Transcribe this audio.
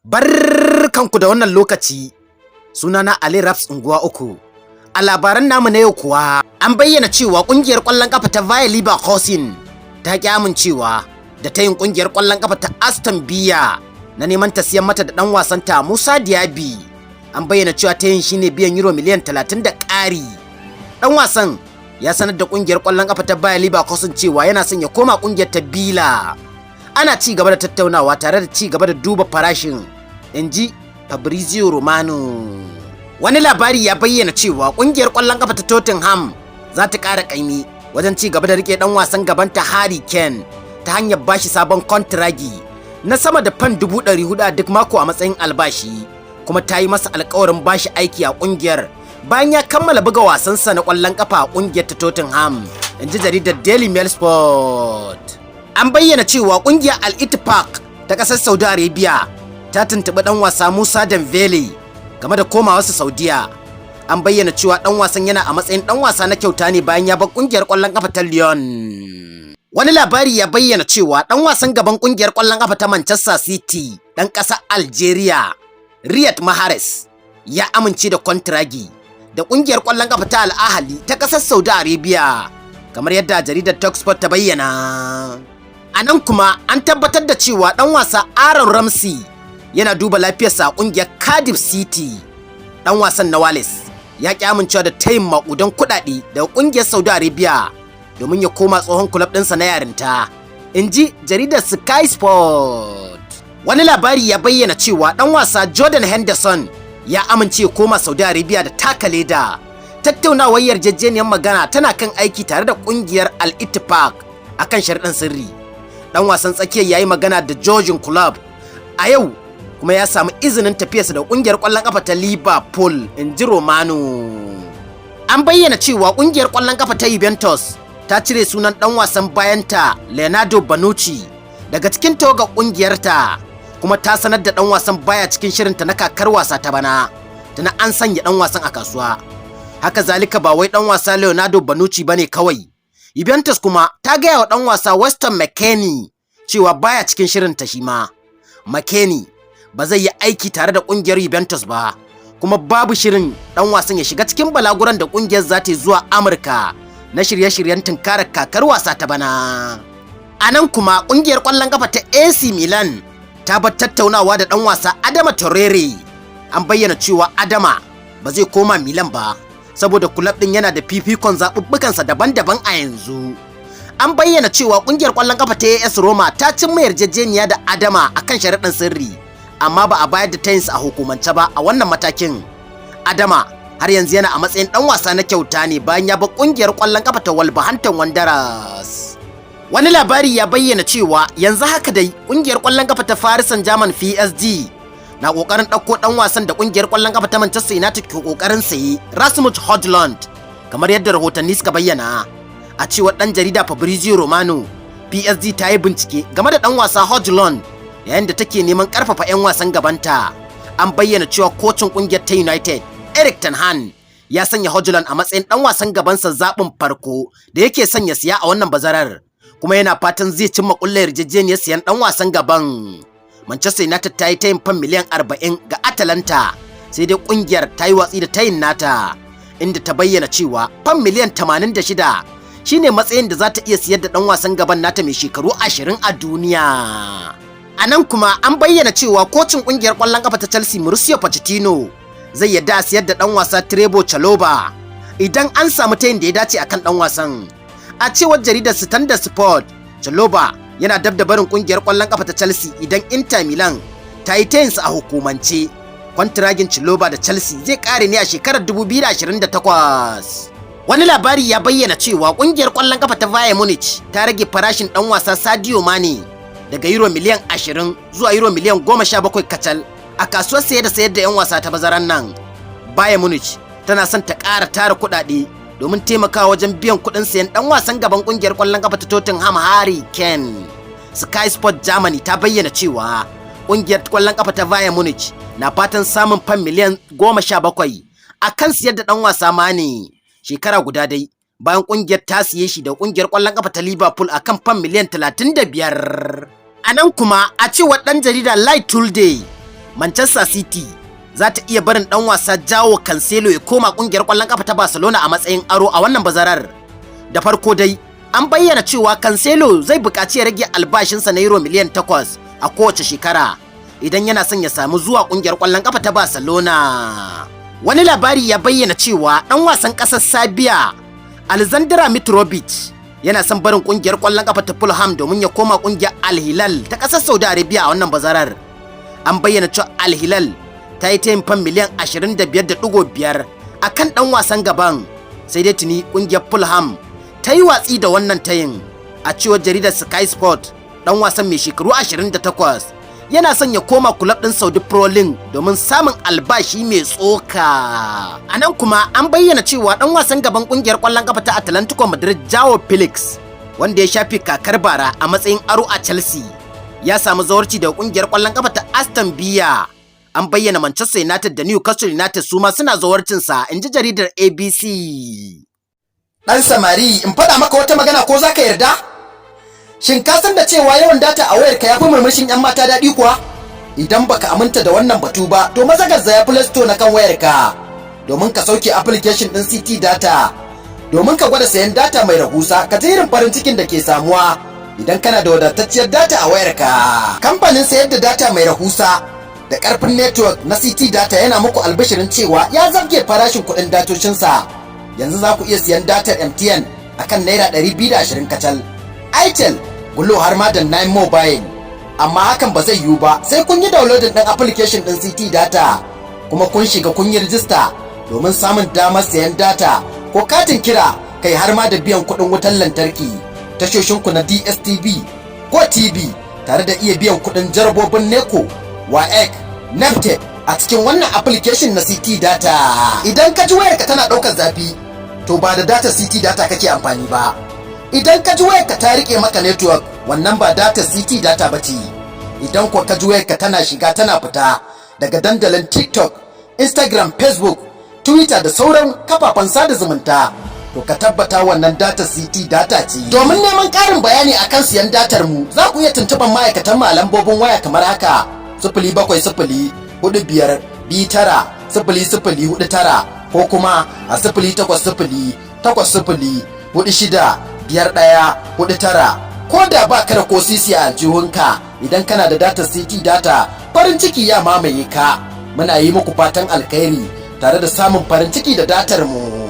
Barkanku da wannan lokaci. Sunana Ali Raps Unguwa Uku. A labaran namu na yau kuwa, an bayyana cewa kungiyar ƙwallon ƙafa ta Bayer Leverkusen ta ƙi amincewa da tayin kungiyar ƙwallon ƙafa ta Aston Villa na neman ta siyan mata da ɗan wasanta Musa Diaby. An bayyana cewa tayin shine biyan euro miliyan 30 da ƙari. Ɗan wasan ya sanar da kungiyar ƙwallon ƙafa ta Bayer Leverkusen cewa yana son ya koma kungiyar ta Villa. Ana ci gaba da tattaunawa tare da ci gaba da duba farashin, in ji Fabrizio Romano. Wani labari ya bayyana cewa kungiyar ƙwallon ƙafa ta Tottenham za ta ƙara ƙaimi wajen ci gaba da rike ɗan wasan gabanta Harry Kane ta hanyar bashi sabon kontragi na sama da fan 400,000 a duk mako a matsayin albashi, kuma ta yi masa alkawarin bashi aiki a kungiyar bayan ya kammala buga wasansa na ƙwallon ƙafa a kungiyar ta Tottenham, in ji jaridar Daily Mail Sport. An bayyana cewa kungiyar Al Ettifaq ta ƙasar Saudi Arabia ta tuntuɓi ɗan wasa Musa Dembele game da komawarsa Saudiya. An bayyana cewa ɗan wasan yana a matsayin ɗan wasa na kyauta ne bayan ya bar kungiyar ƙwallon ƙafa ta Lyon. Wani labari ya bayyana cewa ɗan wasan gaban kungiyar ƙwallon ƙafa ta Manchester City, ɗan ƙasar Algeria, Riyad Mahrez, ya amince da kwantiragi da kungiyar ƙwallon ƙafa ta Al Ahly ta ƙasar Saudi Arabia, kamar yadda jaridar Talksport ta bayyana. A nan kuma, an tabbatar da cewa ɗan wasa Aaron Ramsey yana duba lafiyarsa a ƙungiyar Cardiff City. Ɗan wasan na Wales ya ƙi amincewa da tayin maƙudan kuɗaɗe daga ƙungiyar Saudi Arabia domin ya koma tsohon kulab ɗinsa na yarinta, in ji jaridar Sky Sport. Wani labari ya bayyana cewa ɗan wasa Jordan Henderson ya amince koma Saudi Arabia da taka leda. Tattaunawar yarjejeniyar magana tana kan aiki tare da ƙungiyar Al Ettifaq akan sharɗin sirri. Ɗan wasan tsakiyar ya yi magana da Jurgen Klopp a yau kuma ya samu izinin tafiyarsa da ƙungiyar ƙwallon ƙafa ta Liverpool, in ji Romano. An bayyana cewa ƙungiyar ƙwallon ƙafa ta Juventus ta cire sunan ɗan wasan bayanta Leonardo Bonucci daga cikin tawagar ƙungiyarta, kuma ta sanar da ɗan wasan baya cikin shirinta na kakar wasa ta bana. Tana an sanya ɗan wasan a kasuwa. Haka zalika, ba wai ɗan wasa Leonardo Bonucci bane kawai. Juventus kuma ta gaya wa ɗan wasa Weston McKennie cewa baya cikin shirinta shi ma. McKennie ba zai yi aiki tare da ƙungiyar Juventus ba, kuma babu shirin ɗan wasan ya shiga cikin balaguran da ƙungiyar za ta yi zuwa Amurka na shirye-shiryen tunkarar kakar wasa ta bana. A nan kuma, ƙungiyar ƙwallon ƙafa ta AC Milan ta bar tattaunawa da ɗan wasa Adama Traore. An bayyana cewa Adama ba zai koma Milan ba, saboda kulab ɗin yana da fifikon zaɓuɓɓukansa daban-daban a yanzu. An bayyana cewa ƙungiyar ƙwallon ƙafa ta AS Roma ta cimma yarjejeniya da Adama akan sharaɗin sirri, amma ba a bayar da tayinsa a hukumance ba a wannan matakin. Adama har yanzu yana a matsayin ɗan wasa na kyauta ne bayan ya bar ƙungiyar ƙwallon ƙafa ta Wolverhampton Wanderers. Wani labari ya bayyana cewa yanzu haka dai ƙungiyar ƙwallon ƙafa ta Paris Saint-Germain, PSG, na ƙoƙarin ɗauko ɗan wasan da ƙungiyar ƙwallon ƙafa ta Manchester United ke ƙoƙarin saye, Rasmus Hojlund, kamar yadda rahotanni suka bayyana. A cewar ɗan jarida Fabrizio Romano, PSG ta yi bincike game da ɗan wasa Hojlund yayin da take neman ƙarfafa 'yan wasan gabanta. An bayyana cewa kocin ƙungiyar ta United, Erik ten Hag, ya sanya Hojlund a matsayin ɗan wasan gabansa zaɓin farko da yake son ya siya a wannan bazarar, kuma yana fatan zai cimma ƙulla yarjejeniyar siyan ɗan wasan gaban. Manchester United ta yi tayin fan miliyan 40 ga Atalanta, sai dai ƙungiyar ta yi watsi da tayin nata, inda ta bayyana cewa fan miliyan 86 shine matsayin da za ta iya siyar da ɗan wasan gaban nata mai shekaru 20 a duniya. A nan kuma, an bayyana cewa kocin ƙungiyar ƙwallon ƙafa ta Chelsea, Mauricio Pochettino, zai yarda a siyar da ɗan wasa Trevoh Chalobah idan an samu tayin da ya dace akan ɗan wasan. A cewar jaridar Standard Sport, Chalobah yana dab da barin ƙungiyar ƙwallon ƙafa ta Chelsea idan Inter Milan ta yi tayinsa a hukumance. Kwantiragin Chalobah da Chelsea zai ƙare ne a shekarar 2028. Wani labari ya bayyana cewa ƙungiyar ƙwallon ƙafa ta Bayern Munich ta rage farashin ɗan wasa Sadio Mane daga euro miliyan 20 zuwa euro miliyan 17 kacal a kasuwar saye da sayar da 'yan wasa ta bazaran nan. Bayern Munich tana son ta ƙara tara kuɗaɗe domin taimakawa wajen biyan kuɗin sayan ɗan wasan gaban ƙungiyar ƙwallon ƙafa ta Tottenham, Harry Kane. Sky Sport Germany ta bayyana cewa ƙungiyar ƙwallon ƙafa ta Bayern Munich na fatan samun fan miliyan 17 a kan siyar da ɗan wasa Mane, shekara guda dai bayan ƙungiyar ta siye shi da ƙungiyar ƙwallon ƙafa ta Liverpool a kan fan miliyan 35. A nan kuma, a cewar ɗan jarida Light Today, Manchester City za ta iya barin ɗan wasa Joao Cancelo ya koma ƙungiyar ƙwallon ƙafa ta Barcelona a matsayin aro a wannan bazarar. Da farko dai, an bayyana cewa Cancelo zai buƙaci ya rage albashinsa na euro miliyan 8 a kowace shekara idan yana son ya samu zuwa ƙungiyar ƙwallon ƙafa ta Barcelona. Wani labari ya bayyana cewa ɗan wasan ƙasar Serbia Alexandra Mitrovic yana son barin ƙungiyar ƙwallon ƙafa ta Fulham domin ya koma ƙungiyar Al Hilal ta ƙasar Saudi Arabia a wannan bazarar. An bayyana cewa Al Hilal ta yi tayin fan miliyan 25.5 a kan ɗan wasan gaban, sai dai tuni ƙungiyar Fulham ta yi watsi da wannan tayin. A cewar jaridar Sky Sport, ɗan wasan mai shekaru 28 yana son ya koma kulab ɗin Saudi Pro League domin samun albashi mai tsoka. A nan kuma an bayyana cewa ɗan wasan gaban ƙungiyar ƙwallon ƙafa ta Atlantico Madrid, Joao Felix, wanda ya shafe kakar bara a matsayin aro a Chelsea, ya samu zawarci daga ƙungiyar ƙwallon ƙafa ta Aston Villa. An bayyana Manchester United da Newcastle United su ma suna zawarcinsa, in ji jaridar ABC. Ɗan samari, in faɗa maka wata magana ko za ka yarda? Shin ka san da cewa yawan data a wayarka ya fi murmushin 'yan mata daɗi kuwa? Idan baka aminta da wannan batu ba, to maza garzaya Play Store na kan wayarka domin ka sauke application ɗin CT Data. Domin ka gwada sayan data mai rahusa, ka ji irin farin cikin da ke samuwa idan kana da wadatacciyar data a wayarka. Kamfanin sayar da data mai rahusa da ƙarfin network na CT Data yana muku albishirin cewa ya zabge farashin kuɗin datocinsa. Yanzu za ku iya siyan datar MTN akan ₦220 kacal. Itel, Glo, har ma da 9 Mobile. Amma hakan ba zai yiwu ba sai kun yi downloading ɗin application ɗin CT Data kuma kun shiga kun yi rijista domin samun damar sayan data ko katin kira, kai har ma da biyan kuɗin wutar lantarki, tashoshinku na DSTV ko TV, tare da iya biyan kuɗin jarabobin NECO, WAEC, NABTEB a cikin wannan application na CT Data. Idan ka ji wayarka tana ɗaukar zafi, to ba da data CT Data kake amfani ba. Idan ka ji wayarka ta rike maka network, wannan ba data CT Data ba ce. Idan kuwa ka ji wayarka tana shiga tana fita daga dandalin TikTok, Instagram, Facebook, Twitter da sauran kafafen sada zumunta, to ka tabbata wannan data CT Data ce. Domin neman ƙarin bayani akan siyan datar mu, za ku iya tuntuɓar ma'aikatan mu a lambobin waya kamar haka: 07045290049 ko kuma a 08080465149. Ko da ba ka da ko sisi a aljihunka, idan kana da data CT Data, farin ciki ya mamaye ka. Muna yi muku fatan alkhairi tare da samun farin ciki da datar mu.